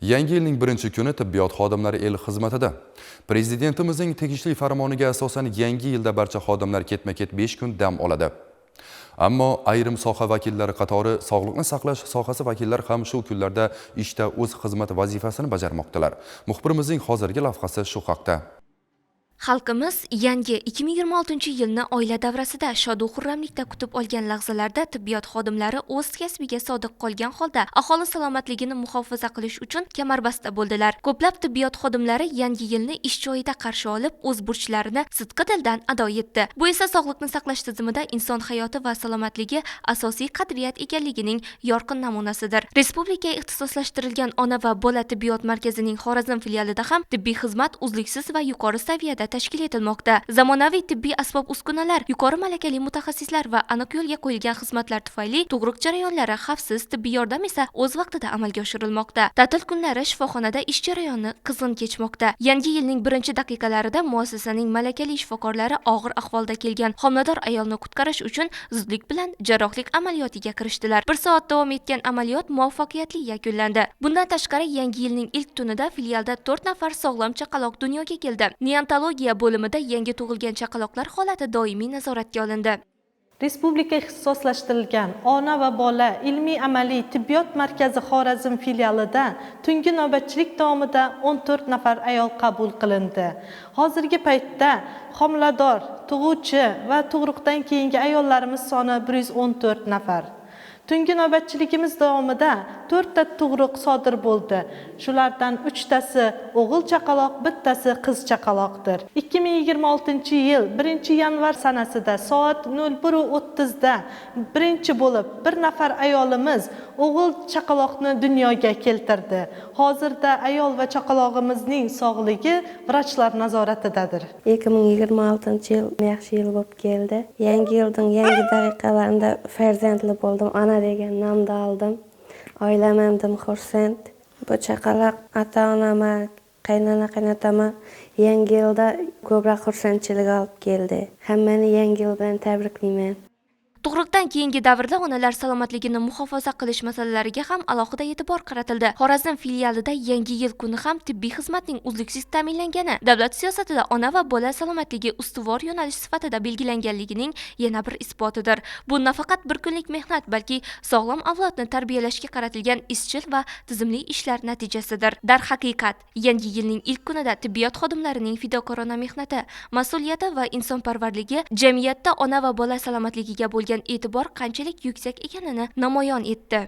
Yangi yilning birinchi kuni tibbiyot xodimlari el xizmatida. Prezidentimizning tegishli farmoniga asosan yangi yilda barcha xodimlar ketma-ket 5 kun dam oladi. Ammo ayrim soha vakillari qatori sog'liqni saqlash sohasi vakillari ham shu kunlarda ishda o'z xizmat vazifasini bajarmoqdalar. Muxbirimizning hozirgi lavhasi shu haqda. Xalqimiz yangi 2026-yilni oila davrasida shodu xurramlikda kutib olgan lahzalarda tibbiyot xodimlari o'z kasbiga sodiq qolgan holda aholi salomatligini muhofaza qilish uchun kamarbasta bo'ldilar. Ko'plab tibbiyot xodimlari yangi yilni ish joyida qarshi olib, o'z burchlarini sidqi dildan ado etdi. Bu esa sog'liqni saqlash tizimida inson hayoti va salomatligi asosiy qadriyat ekanligining yorqin namunasidir. Respublika ixtisoslashtirilgan ona va bola tibbiyot markazining Xorazm filialida ham tibbiy xizmat uzluksiz va yuqori saviyada tashkil etilmoqda. Zamonaviy tibbiy asbob-uskunalar, yuqori malakali mutaxassislar va aniq yo'lga qo'yilgan xizmatlar tufayli tug'ruq jarayonlari xavfsiz, tibbiy yordam esa o'z vaqtida amalga oshirilmoqda. Ta'til kunlari shifoxonada ish jarayoni qizg'in kechmoqda. Yangi yilning birinchi daqiqalarida muassasaning malakali shifokorlari og'ir ahvolda kelgan homilador ayolni qutqarish uchun zudlik bilan jarrohlik amaliyotiga kirishdilar. 1 soat davom etgan amaliyot muvaffaqiyatli yakunlandi. Bundan tashqari, yangi yilning ilk tunida filialda 4 nafar sog'lom chaqaloq dunyoga keldi. Neonatologiya bo'limida yangi tug'ilgan chaqaloqlar holati doimiy nazoratga olindi. Respublika ixtisoslashtirilgan ona va bola ilmiy-amaliy tibbiyot markazi Xorazm filialida tungi navbatchilik davomida 14 nafar ayol qabul qilindi. Hozirgi paytda homilador, tug'uvchi va tug'ruqdan keyingi ayollarimiz soni 114 nafar. Tungi navbatchiligimiz davomida 4 ta tug'ruq sodir bo'ldi. Shulardan 3 tasi o'g'il chaqaloq, bittasi qiz chaqaloqdir. 2026-yil 1-yanvar sanasida soat 01:30 da birinchi bo'lib bir nafar ayolimiz o'g'il chaqaloqni dunyoga keltirdi. Hozirda ayol va chaqalog'imizning sog'ligi vrachlar nazoratidadir. 2026-yil yaxshi yil bo'lib keldi. Yangi yilning yangi daqiqalarida farzandli bo'ldim, ona degan nomni oldim. Oilam ham xursand. Bu chaqaloq ota-onama, qaynona qaynotama yangi yilda ko'proq xursandchilik olib keldi. Hammani yangi yil bilan tabriklayman. Tug'ruqdan keyingi davrda onalar salomatligini muhofaza qilish masalalariga ham alohida e'tibor qaratildi. Xorazm filialida yangi yil kuni ham tibbiy xizmatning uzluksiz ta'minlangani davlat siyosatida ona va bola salomatligi ustuvor yo'nalish sifatida belgilanganligining yana bir isbotidir. Bu nafaqat bir kunlik mehnat, balki sog'lom avlodni tarbiyalashga qaratilgan izchil va tizimli ishlar natijasidir. Darhaqiqat, yangi yilning ilk kunida tibbiyot xodimlarining fidokorona mehnati, mas'uliyati va insonparvarligi jamiyatda ona va bola salomatligiga bo'lgan e'tibor qanchalik yuksak ekanini namoyon etdi.